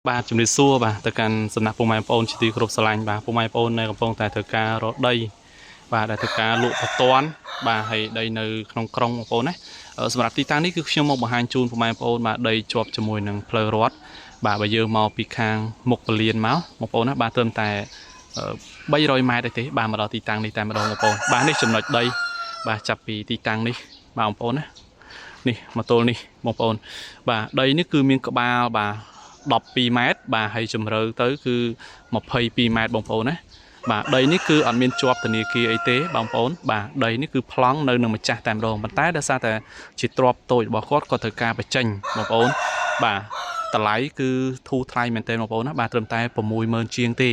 បាទជំរាបសួរបាទទៅកាន់សំណាក់ពុកម៉ែបងប្អូនជាទីគោរពស្រឡាញ់បាទពុកម៉ែបងប្អូននៅកំពុងតែធ្វើការរកដីបាទដែលធ្វើការលក់បន្ទាន់បាទហើយដីនៅក្នុងក្រុងបងប្អូនណាសម្រាប់ទីតាំងនេះគឺខ្ញុំមកបង្ហាញជូនពុកម៉ែបងប្អូនបាទដីជាប់ជាមួយនឹងផ្លូវរដ្ឋបាទបើយើងមកពីខាងមុខពលានមកបងប្អូនណាបាទត្រឹមតែ300ម៉ែត្រទេបាទមកដល់ទីតាំងនេះតែម្ដងបងប្អូនបាទនេះចំណុចដីបាទចាប់ពីទីតាំងនេះបាទបងប្អូនណានេះមកទល់នេះបងប្អូនបាទដីនេះគឺមានក្បាលបាទ 12ម៉ែត្របាទហើយជម្រៅទៅគឺ22ម៉ែត្របងប្អូនណាបាទដីនេះគឺអត់មានជាប់ធនាគារអីទេបងប្អូនបាទដីនេះគឺប្លង់នៅនឹងម្ចាស់តែម្ដងប៉ុន្តែដោយសារតែជាទ្រព្យតូចរបស់គាត់គាត់ត្រូវការបញ្ចេញបងប្អូនបាទតម្លៃគឺធូរថ្លៃមែនទែនបងប្អូនណាបាទត្រឹមតែ60000ជាងទេ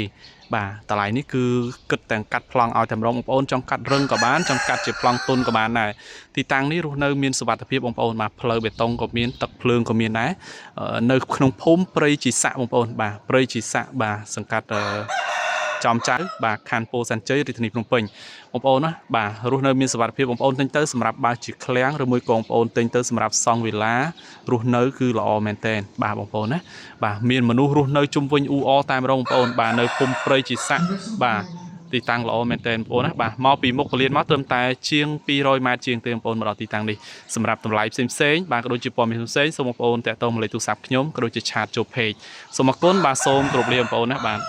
បាទតម្លៃនេះគឺគិតទាំងកាត់ប្លង់ឲ្យតែម្ដងបងប្អូនចង់កាត់រឹងក៏បានចង់កាត់ជាប្លង់ទុនក៏បានដែរទីតាំងនេះរស់នៅមានសុវត្ថិភាពបងប្អូនបាទផ្លូវបេតុងក៏មានទឹកភ្លើងក៏មានដែរ នៅក្នុងភូមិព្រៃជីសាក់បងប្អូនបាទព្រៃជីសាក់បាទសង្កាត់ចំចៅបាទខណ្ឌពោធិ៍សែនជ័យរាជធានីភ្នំពេញបងប្អូនណាបាទរស់នៅមានសុវត្ថិភាពបងប្អូនទិញទៅសម្រាប់បើកជាឃ្លាំងឬមួយក៏បងប្អូនទិញទៅសម្រាប់សង់វិឡារស់នៅគឺល្អមែនទែនបាទបងប្អូនណាបាទមានមនុស្សរស់នៅជុំវិញអ៊ូអរតែម្ដងបងប្អូនបាទនៅភូមិព្រៃជីសាក់បាទទីតាំងល្អមែនទែនបងប្អូនណាបាទមកពីមុខពលានមកត្រឹមតែជាង200ម៉ែត្រជាងទេបងប្អូនមកដល់ទីតាំងនេះសម្រាប់តម្លៃផ្សេងផ្សេងៗបាទក៏ដូចជាព័ត៌មានផ្សេងៗសូមបងប្អូនតាក់ទងមកលេខទូរស័ព្ទខ្ញុំក៏ដូចជាchat ចូល page សូមអរគុណបាទសូមគោរពលាបងប្អូនណាបាទ។